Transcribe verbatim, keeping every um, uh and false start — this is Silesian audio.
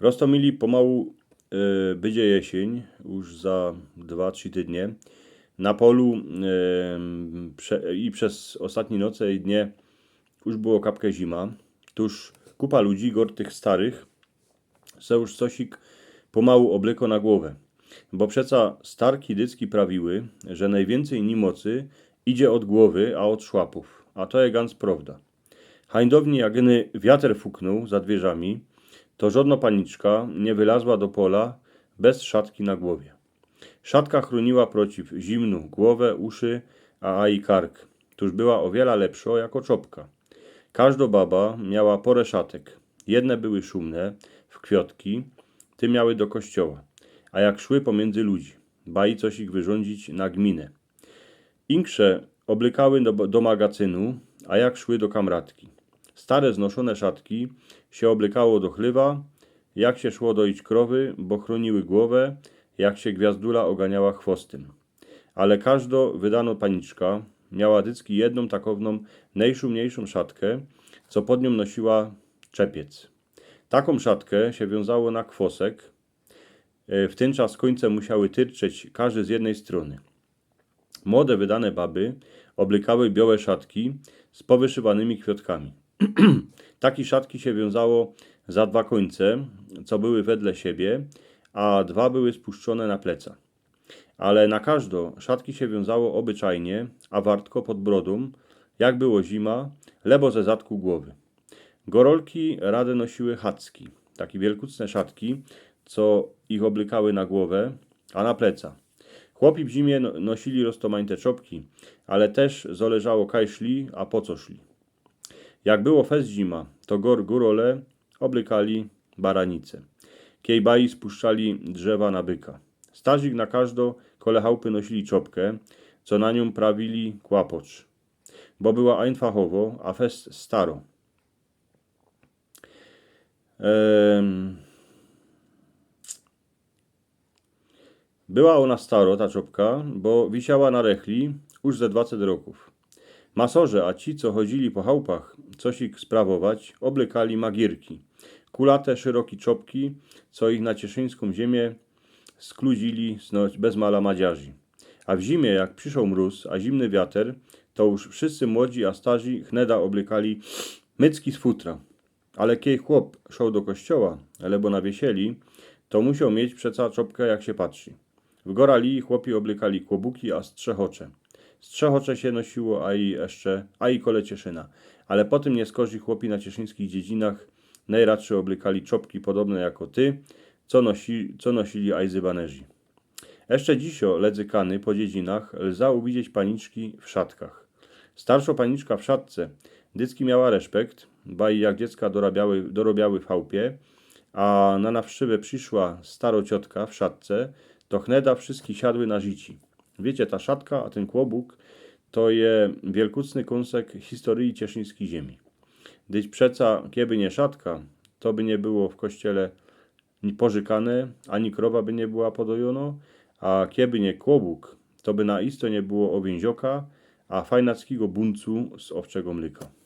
Roztomili pomału e, bydzie jesiyń, już za dwa, trzi tydnie. Na polu e, prze, i przez ôstatnie noce i dnie już było kapke zima. Tuż kupa ludzi, gŏr tych starych, se już cosik pomału ôblyko na głowe. Bo przeca starki dycki prawiły, że nojwiyncyj nimocy idzie ôd głowy, a ôd szłapōw. A to je gans prŏwda. Hańdownie jak iny wiater fuknōł za dwiyrzami, to żŏdnŏ paniczka niy wylazła do pola bez szatki na głowie. Szatka chrōniła przeciw zimnōm głowã, uszy, a, a i kark. Tuż była ô wiela lepszŏ jako czŏpka. Kożdŏ baba miała pŏrã szatek. Jedne były szōmne, w kwiŏtki, te miały do kościoła, a jak szły pomiyndzy ludzi, bali cosik wyrządzić na gminã. Inksze ôblykały do, do magacynu, a jak szły do kamratki. Stare znoszōne szatki sie ôblykało do chlywa, jak sie szło doić krowy, bo chrōniły głowã, jak sie gwiazdula ôganiała chwostym. Ale kożdŏ wydanŏ paniczka miała dycki jednōm takownōm nojszōmniejszōm szatkã, co pod niōm nosiła czepiec. Takōm szatkã sie wiōnzało na kwosek. E, w tyn czas kōńce musiały tyrczeć kożdy z jednyj strōny. Młode wydane baby ôblykały biołe szatki z powyszywanymi kwiŏtkami. Taki szatki sie wiōnzało za dwa kōńce, co były wedle siebie, a dwa były spuszczōne na pleca. Ale na kożdŏ szatki sie wiōnzało ôbyczajnie, a wartko pod brodōm, jak było zima, lebo ze zadku głowy. Gorolki rade nosiły hacki, take wielkucne szatki, co ich ôblykały na głowã, a na pleca. Chłopi w zimie no, nosili roztōmańte czŏpki, ale tyż zŏleżało kaj szli, a po co szli. Jak było fest zima, to gŏr gōrole ôblykali baranice. Kiej bali spuszczali drzewa na byka. Starzik na kożdŏ kole chałpy nosili czŏpkã, co na niōm prawili kłopocz. Bo była ajnfachowŏ, a fest starŏ. Em, Była ôna starŏ, ta czŏpka, bo wisiała na rechli już ze dwacet rokōw. Masorze, a ci, co chodzili po chałpach, cosik sprawować, ôblykali magirki. Kulate, szyroko czŏpki, co ich na cieszyńskõ ziymia skludzili snoć bez mala madziarzi. A w zimie, jak prziszoł mrōz, a zimny wiater, to już wszyscy młodzi a starzi chneda ôblykali mycki z futra. Ale kiej chłop szoł do kościoła, lebo na wiesieli, to musioł mieć przeca czŏpkã, jak sie patrzi. W gōrali chłopi ôblykali kłobuki a strzechocze. Strzechocze sie nosiło, a i jeszcze, a i kole Cieszyna. Ale potym niyskorzy chłopi na cieszyńskich dziedzinach nojradszy ôblykali czŏpki podobne jako ty, co, nosi, co nosili ajzybanerzi. Jeszcze dzisiŏ ledzykany po dziedzinach lza uwidzieć paniczki w szatkach. Starszŏ paniczka w szatce dycki miała reszpekt, bali jak dziecka dorobiały, dorobiały w chałpie, a na nawszywã prziszła starŏ ciotka w szatce, to chneda wszyjski siadły na rzici. Wiycie, ta szatka, a tyn kłobuk to je wielkucny kōnsek historyji cieszyńskij ziymi. Dyć przeca, kieby niy szatka, to by niy było w kościele ni porzykane, ani krowa by niy była podojōnŏ, a kieby niy kłobuk, to by na isto niy było ôwiynzioka, a fajnackigo buncu z ôwczego mlyka.